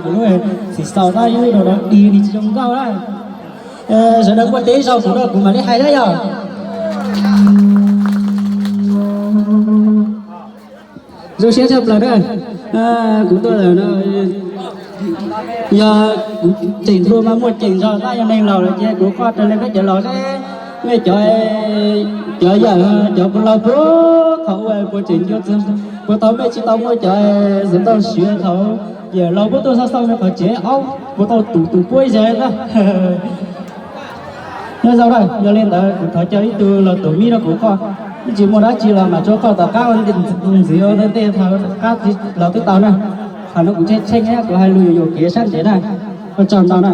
Kuv lub xim xaus tab ib lub rau rau dig li tsis zoo nkauj na. Sawv daws npuaj teb zog kuv rau kuv mam li hais thiab yog. Zoo siab tshaj plaws na. Kuv tuaj lawm no, yog kuv tseem hluas mas muaj ceem zog, tab yog neeg laus lawm ces kuv qoj raws li peb cov laus seb mej cov, cov yawm cov puas laug puag thaum ub puas tseem, puas tau mej tsis tau muaj cov xav tau siav thaum yawm laus puab tuaj xauj xauj mej qhov tsev aub puas tau tus tus puab ib zaug na. Nyob zoo na, yog li ntawd kuv thov caw ib tug los tus mib rau kuv qoj, ib tsis muaj dab tsi los mas tsuas qoj tom qab ntxiv ua ntej, qab los twb tau na. Qhov no kuv tsheej tsheej thiab kuv hais lus yuam yuam kev sab ntev na. Ua tsaug ntau na.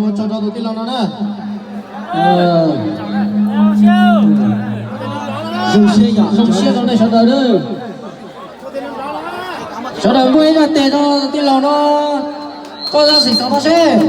Ua tsaug rau tus tij laug no na. Zoo siab yom, zoo siab rau nej sawv daws na. Sawv daws npuaj ib zaj tes rau tij laug no, koj zaj xim xaus no seb.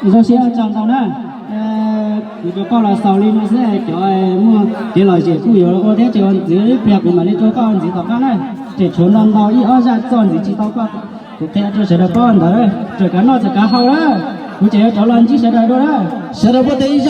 Zoo siab tsaug ntau na. Kuv rau koj los xaus li no xwb, cov muaj kev lom zem kuj yuav ua thiab, ces ua ntxiv ib pliag kuv mam li rau koj ua ntxiv tom qab na. Ces tshuav ntau ntau ib ob zaj txog ntxiv tsis tau koj, kuv qhia rau sawv daws paub ntawd, txawm kav noj txawm kav haus na, kuv ces yuav rov los ntsib sawv daws dua na. Sawv daws pab teb ib